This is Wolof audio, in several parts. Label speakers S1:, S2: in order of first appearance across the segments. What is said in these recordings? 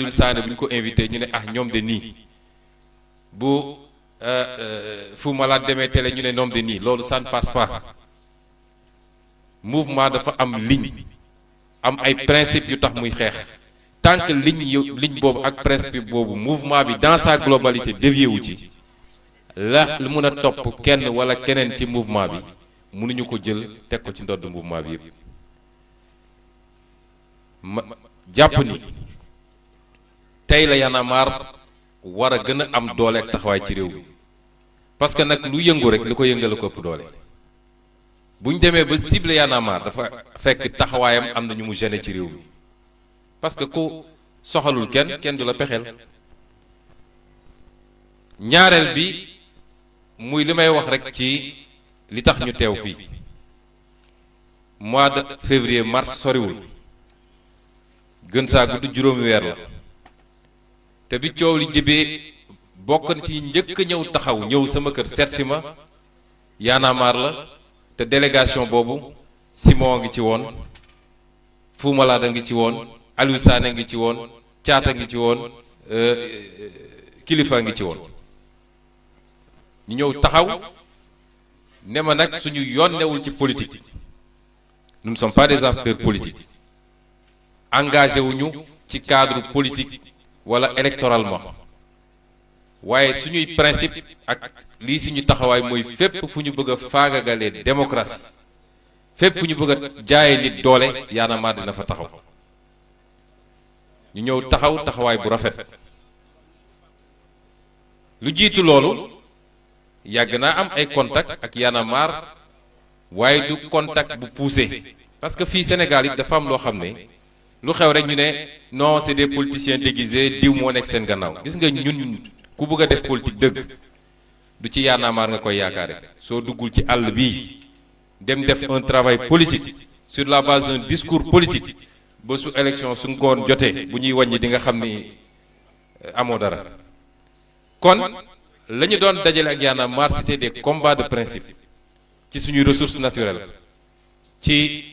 S1: Aliou Sané bu ñu ko invité ñu ne ah ñoom de nii bu Fou Malade demee télé ñu ne ñoom de nii loolu ça ne passe pas mouvement dafa am ligne am ay principe yu tax muy xeex tant que ligne boobu ak principe boobu mouvement bi dans sa globalité dévié wu ci la lu mun a topp kenn wala keneen ci mouvement bi mënuñu ko jël teg ko ci ndodd mouvement bi yëpp ma jàpp ni tey la Y'en a marre war a gën a am doole ak taxawaay ci réew mi parce que nag lu yëngu rek li ko yëngal ko ëpp doole bu ñu demee ba cible Y'en a marre dafa fekk taxawaayam am na ñu mu gêné ci réew mi parce que ku soxalul kenn du la pexeel ñaareel bi muy li may wax rek ci li tax ñu teew fii mois de février mars soriwul gën saa gudd juróomi weer la te bi coow li jëbee bokk na ci njëkk ñëw taxaw ñëw sama kër seet si ma Y'en a marre la te délégation boobu Simon ngi ci woon Fou Malade ngi ci woon Aliou Sané ngi ci woon Thiata ngi ci woon Kilifeu ngi ci woon ñu ñëw taxaw ne ma nag suñu yoon newul ci politique nous ne sommes pas des acteurs politiques engagé wuñu ci cadre politique wala électoralement waaye suñuy principe ak lii suñu taxawaay mooy fépp fu ñu bëgg a faagagalee démocratie fépp fu ñu bëgg a jaaye nit doole Y'en a marre dina fa taxaw ñu ñëw taxaw taxawaay bu rafet lu jiitu loolu yàgg naa am ay contact ak Y'en a marre waaye du contact bu poussé parce que fii Sénégal it dafa am loo xam ne lu xew rek ñu ne non c'est des politiciens déguisés diw moo nekk seen gannaaw gis nga ñun ku bëgg a def politique dëgg du ci Y'en a marre nga koy yaakaare soo duggul ci àll bii dem def un travail politique sur la base d'un discours politique ba su élection su ngoon jotee bu ñuy wàññi di nga xam ni amoo dara kon la ñu doon dajale ak Y'en a marre c'était des combats de principe ci suñuy ressources naturelles ci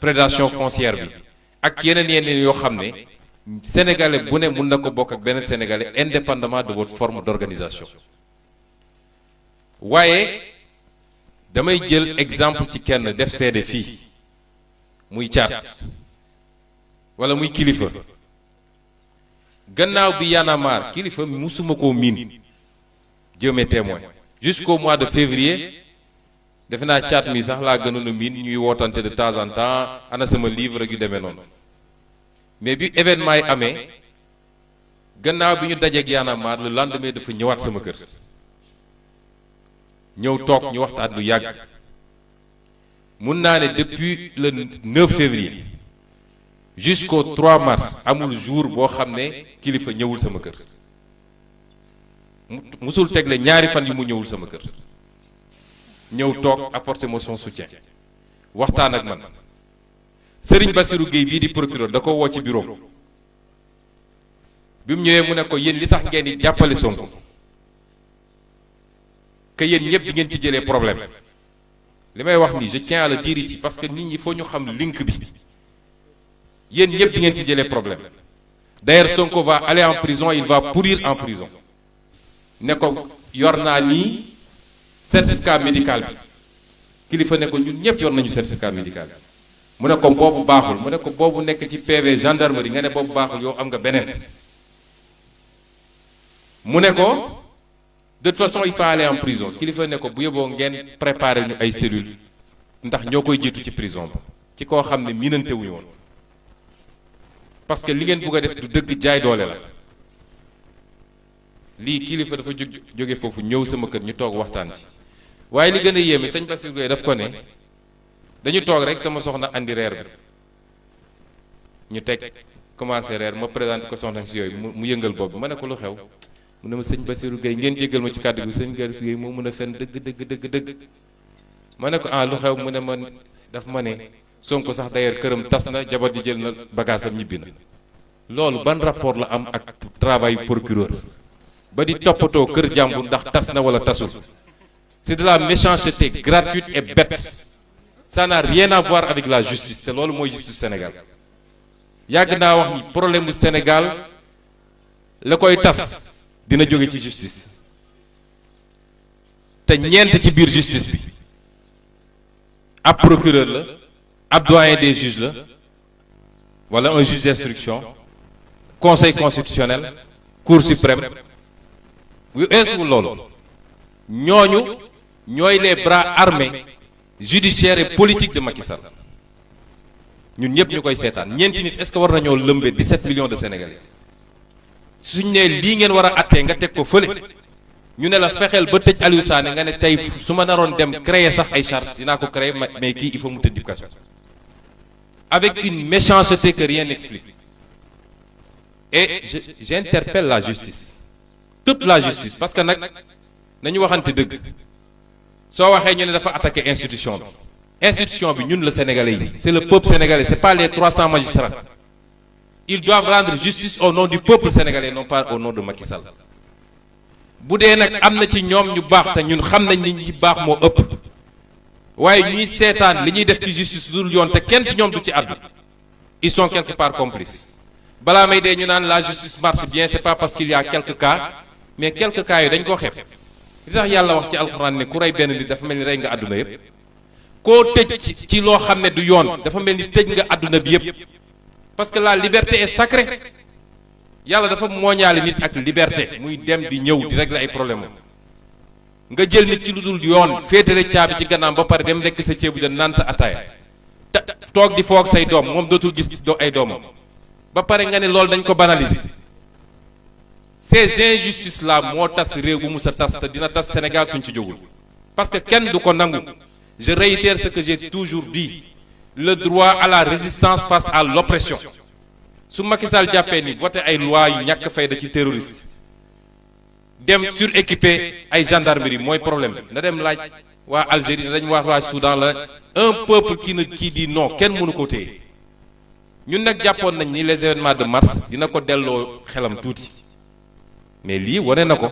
S1: prédation foncière bi ak yeneen yoo xam ne sénégalais bu ne mun na ko bokk ak beneen sénégalais indépendamment de votre forme d'organisation waaye damay jël exemple ci kenn def seede fii muy Thiat wala muy Kilifeu gannaaw bi Y'en a marre Kilifeu musuma koo miin Dieu m'est témoin jusqu'au mois de février defe naa Thiat mi sax laa gënoon a miin ñuy wootante de temps en temps ana sama livre ak yu demee noonu mais bi événement yi amee gannaaw bi ñu dajeeg Y'en a marre le lendemain dafa ñëwaat sama kër ñëw toog ñu waxtaan lu yàgg mun naa ne depuis le 9 février jusqu'au 3 mars amul jour boo xam ne Kilifeu ñëwul sama kër musul tegle ñaari fan yu mu ñëwul sama kër ñëw toog apporter moi son soutien waxtaan ak man Serigne Bassirou Gueye bii di procureur da ko woo ci bureau bi mu ñëwee mu ne ko yéen li tax ngeen di jàppale Sonko que yéen ñëpp di ngeen ci jëlee problème li may wax nii je tiens à le dire ici parce que nit ñi faut ñu xam link bi yéen ñëpp di ngeen ci jëlee problème d'ailleurs Sonko va aller en prison il va pourrir en prison ne ko yor naa nii certificat médical bi Kilifeu ne ko ñun ñëpp yor nañu certificat médical bi mu ne ko boobu baaxul mu ne ko boobu nekk ci PV gendarmerie nga ne boobu baaxul yow am nga beneen mu ne ko de toute façon il faut aller en prison Kilifeu ne ko bu yóbboo ngeen préparer ñu ay cellules ndax ñoo koy jiitu ci prison ba ci koo xam ne miinante wuñu woon parce que li ngeen bugg a def du dëgg jaay doole la lii Kilifeu dafa jóge foofu ñëw sama kër ñu toog waxtaan ci waaye li gën a yéeme sëñ Bassirou Gueye daf ko ne dañu toog rek sama soxna andi reer bi ñu teg commencé reer ma présenté ko soxna si yooyu mu yëngal bopp bi ma ne ko lu xew mu ne ma sëñ Bassirou Gueye ngeen jéggal ma ci kàddu gi sëñ Bassirou Gueye moo mën a fen dëgg ma ne ko ah lu xew mu ne ma daf ma ne Sonko sax d'ailleurs këram tas na jabar ji jël na bagage am ñibbi na loolu ban rapport la am ak travail procureur ba di toppatoo kër jàmbur ndax tas na wala tasul c'est de la méchanceté gratuite et bête ça n'a rien à voir avec la justice te loolu mooy justice Sénégal yàgg naa wax ni problème bu Sénégal la koy tas dina jóge ci justice te ñeent ci biir justice bi ab procureur la ab doyen des juges la wala un juge d'instruction conseil constitutionnel cour suprême bu eesuwul loolu ñooñu ñooy les bras armés judiciaires et politiques de Macky Sall ñun ñëpp ñu koy seetaan ñeenti nit est-ce que war nañoo lëmbee 17 millions de Sénégalais suñ ne lii ngeen war a attee nga teg ko fële ñu ne la fexeel ba tëj Aliou Sané nga ne tey su ma naroon dem créer sax ay charges dinaa ko créer mais kii il faut mu tëj kaso avec une méchanceté que rien n'explique et j'interpelle la justice toute la justice parce que nag nañu waxante dëgg soo waxee ñu ne dafa attaquer institution bi ñun la Sénégalais yi c'est le peuple sénégalais c'est pas les 300 magistrats ils doivent rendre justice au nom du peuple sénégalais non pas au nom de Macky Sall bu dee nag am na ci ñoom ñu baax te ñun xam nañ ni ñi baax moo ëpp waaye ñuy seetaan li ñuy def ci justice dul yoon te kenn ci ñoom du ci àddu ils sont quelque part complices balaa may dee ñu naan la justice marche bien c'est pas parce qu'il y a quelques cas mais quelques cas yi dañ koo xeeb li tax yàlla wax ci alxuraan ne ku rey benn nit dafa mel ni rey nga àdduna yépp koo tëj ci loo xam ne du yoon dafa mel ni tëj nga àdduna bi yépp parce que la liberté est sacrée yàlla dafa mooñaale nit ak liberté muy dem di ñëw di régler ay problème nga jël nit ci lu dul yoon féetale caabi ci gannaaw ba pare dem lekk sa ceebu jën naan sa ataaya te toog di foog say doom moom dootul gis ay doomam ba pare nga ne loolu dañ ko banaliser ces injustices là moo tas réew bu mu sa tas te dina tas Sénégal suñ ci jógul parce que kenn du ko nangu je réitère ce que j'ai toujours dit le droit à la résistance face à l'oppression su Macky Sall jàppee ni voté ay loi yu ñàkk fayda ci terroriste dem suréquipé ay gendarmerie mooy problème na dem laaj waa Algérie dañ wax waa Soudan la un peuple qui dit non kenn mënu ko téye ñun nag jàppoon nañ ni les événements de mars dina ko delloo xelam tuuti mais lii wane na ko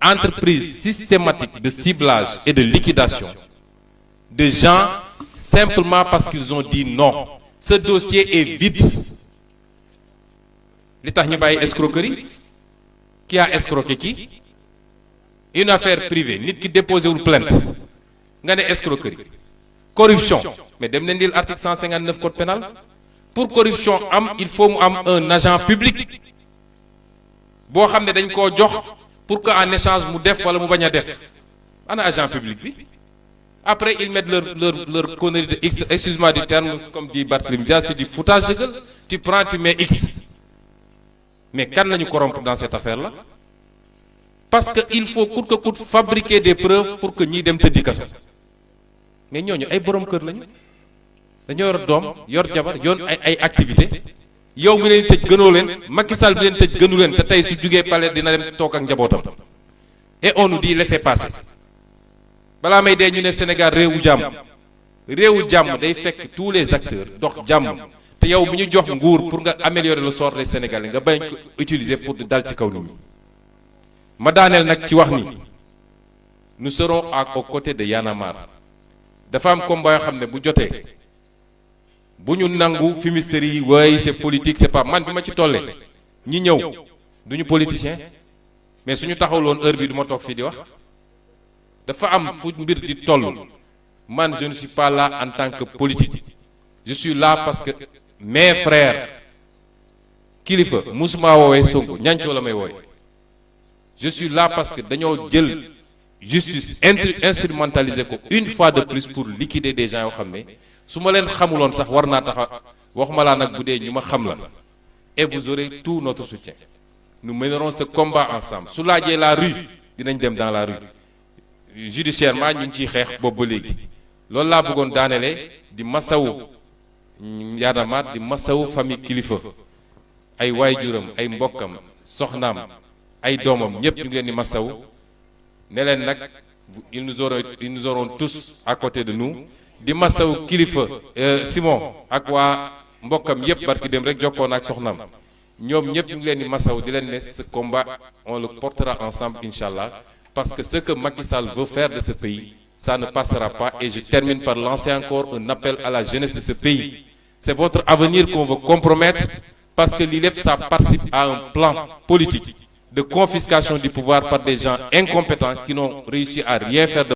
S1: entreprise systématique de ciblage et de liquidation de gens simplement parce qu'ils ont dit non ce dossier est vide li tax ñu bàyyi escroquerie qui a escroqué qui une affaire privée nit ki déposé wul plainte nga ne escroquerie corruption mais dem leen lire article 159 code pénal pour corruption am il faut mu am un agent public boo xam ne dañ koo jox pour que en échange mu def wala mu bañ a def ana agent public bi après ils mettent leur connerie de X excuse-moi du terme comme dit Barthélémy Dias c'est du foutage de gueule tu prends tu mets X mais kan lañu corrompre dans cette affaire là parce que il faut coûte que coûte fabriquer des preuves pour que ñiy dem tëddi kaso mais ñooñu ay borom kër lañu dañoo yor doom yor jabar yoon ay activité yow mi leen tëj gënoo leen Macky Sall bi leen tëj gënu leen te tey su jugee palais dina dem toog ak njabootam et on nous dit laissez passer balaa may dee ñu ne Sénégal réewu jàmm day fekk tous les acteurs dox jàmm te yow bi ñu jox nguur pour nga améliorer le sort des Sénégalais nga bañ ko utiliser pour di dal ci kaw nit ñi ma daaneel nag ci wax ni nous serons aux côtés de Y'en a marre dafa am combat yoo xam ne bu jotee bu ñu nangu fumisterie yi waaye c'est politique c'est pas man bi ma ci tollee ñi ñëw duñu politicien mais suñu taxawloon heure bi du ma toog fii di wax dafa am fu mbir di toll man je ne suis pas là en tant que politique je suis là parce que mes frères kilifa musuma woowee Sonko ñancoo la may woowe je suis là parce que dañoo jël justice instrumentaliser ko une fois de plus pour liquider des gens yoo xam ne su ma leen xamuloon sax war naa taxa waxuma laa nag bu dee ñu ma xam la et vous aurez tout notre soutien nous mènerons ce combat ensemble su laajee la rue dinañ dem dans la rue judiciairement ñu ngi ciy xeex boobu ba léegi loolu laa bëggoon daanelee di masawu Y'en a marre di masawu famille kilifa ay waajuram ay mbokkam soxnaam ay doomam ñépp ñu ngi leen di masawu ne leen nag ils nous auront tous à côté de nous di masawu kilifa Simon ak waa mbokkam yépp barki dem rek jokkoon ak soxnaam ñoom ñépp ñu ngi leen di masawu di leen ne ce combat on le portera ensemble inchallah parce que ce que Macky Sall veut faire de ce pays ça ne passera pas et je termine par lancer encore un appel à la jeunesse de ce pays c'est votre avenir qu'on veut compromettre parce que lii lépp ça participe à un plan politique de confiscation du pouvoir par des gens incompétents qui n'ont réussi à rien faire de